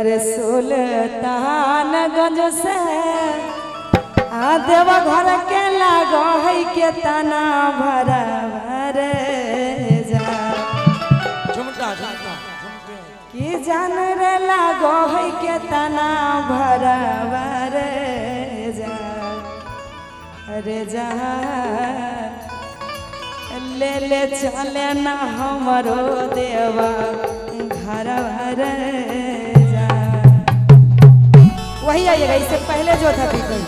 अरे सुल्तानगंज से आ देवा घर के लागो है के तना भरा रे जा झुमटा झुमटा झुमटे की जान रे लागो है के तना भरा रे जा अरे जा ले ले चले ना हमरो देवा घर रे जा। वही आइएगा, इससे पहले जो था पीपल।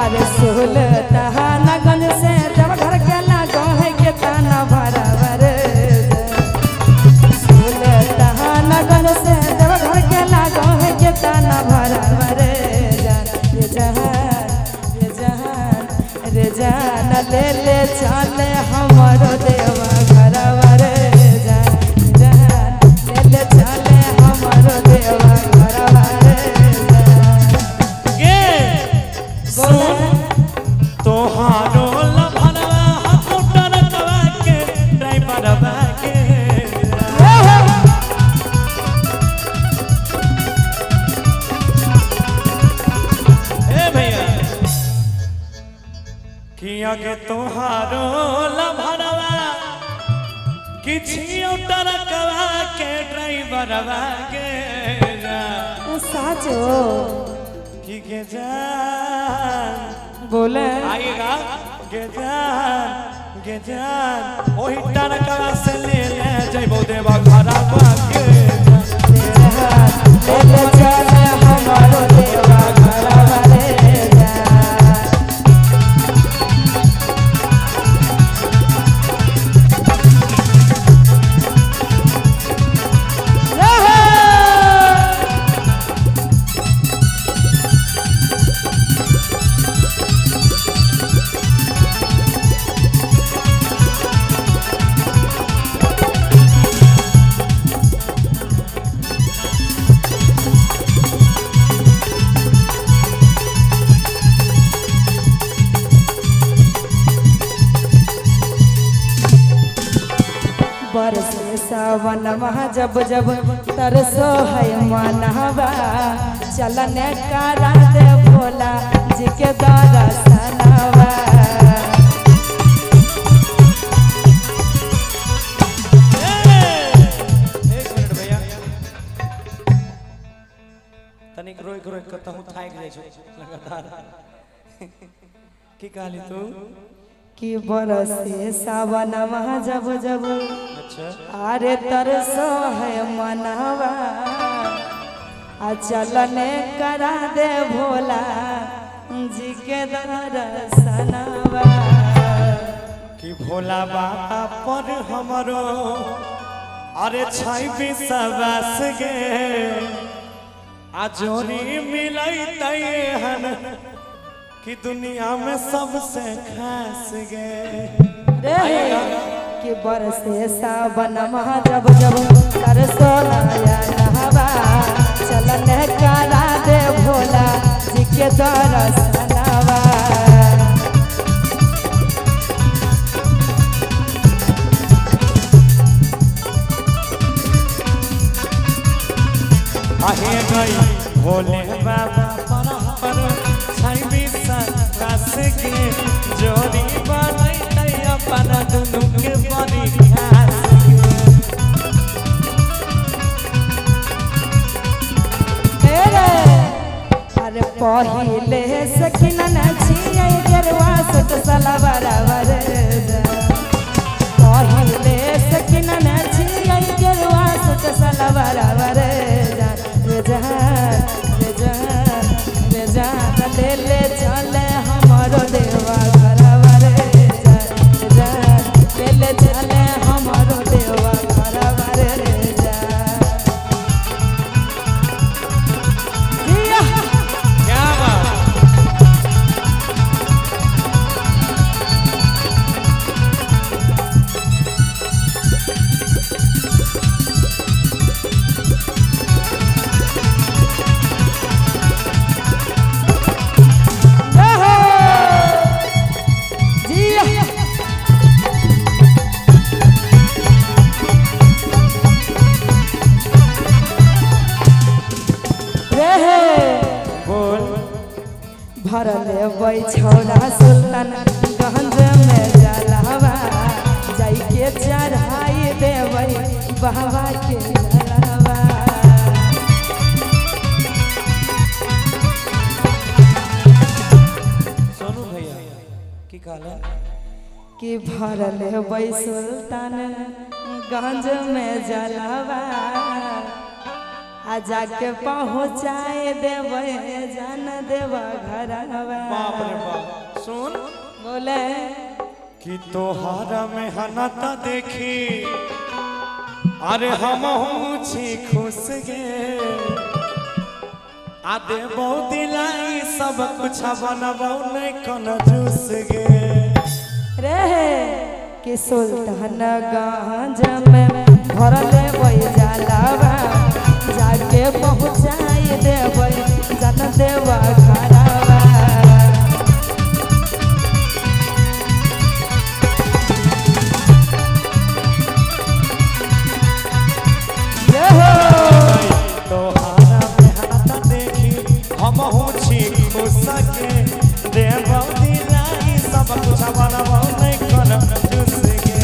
अरे सुल्तानगंज से देवघर के लागो है के ताना भरावर सुल्तानगंज से देवघर के लागो है के ताना भरावर रे जहान रे जहान रे जान ले ले चले हमारो देवा घरवा रे जान जहान ले ले चले हमारो देवा घरवा रे तोहारो लभरवा मोटरवा के ड्राइवरवा के ए भैया किया के तोहारो लभरवा किछियो टरकवा के ड्राइवरवा के साचो की के जा बोले आएगा गेजान गेजान ओही टरकवा से ले ले जइबो देवा घरवा के ले ले चले हमारो देवा घरवा रे जा। बरसे सावन महा जब जब तरसो है मनहवा चलने करा दे भोला जी के दर्शनवा। एक मिनट भैया तनिक रोक रोक के तहु थाक जाइ छौ लगातार की कहली तू कि बरसे सावन महा जब जब अच्छा अरे तरसो है मनवा आ चलने करा दे भोला जी के दर्शनवा। कि भोला बाबा पर हमरो अरे छाई विश्वास गे आ जोरी मिलैतै हन कि दुनिया में सबसे खास गे रे कि बरसे सावन महा जब जब तरसो नया नहवा चलने करा दे भोला जी के दर्शनवा। आहे गई भोले बाबा पर हमरो छाई विश्वास गे जोरी बनैतै अपन दुनू के बड़ी खास गे। अरे पहिले सखिन छियै गेरुआ सुत सलवार पहिले सखिन छियै गेरुआ सुत सलवार रे जहान रे जहान रे जान ले ले चले हमारो देवा घरवा रे जान ले ले चले हमारो देवा घरवा रे जान। क्या बात। लेबै छौड़ा सुल्तान गंज में जलवा जाइके चढ़ाई देबै बाबा के जलवा। सोनू भैया की कहला कि भर लेबै सुल्तान गंज में जलवा आ जाके पहुँचाए देबै जान देवा घरवा। बाप रे बाप सुन बोले कि तोहारा मेहनत देखी अरे हम छी खुश गे आ देबो दिलाई सब कुछ बनबो नहीं कंजूस गे रे कि सुल्तान गंज में भर लेबै जलवा जाके पहुँचाई देबै जान देवा घरवा। तोहारा मेहनत देखी हम छी खुश गे देबो दिलाई सब कुछ बनबो नहीं कंजूस गे।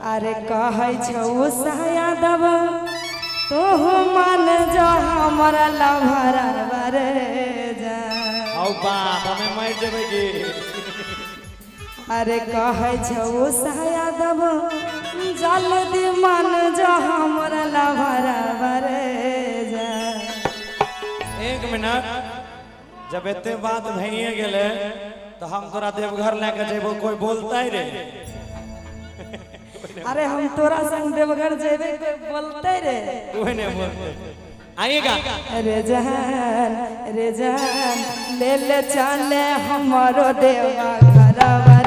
अरे कहै छौ यादव तोहू मान जो हमरा लभरवा रे जा। हौ बाप हमें मर जेबै गे। अरे कहै छौ यादव जल्दी मान जो हमरा लभरवा रे जा। एक मिनट जब एते बात भइए गेलै तो हम तोरा देवघर लेके जेबो कोई बोलता ही रे? अरे हम तोरा संग देवघर जेबे कोई बोलते रे? कोई नहीं बोलते। आइएगा रे जान रे जान ले ले चले हमारो देवा घरवा।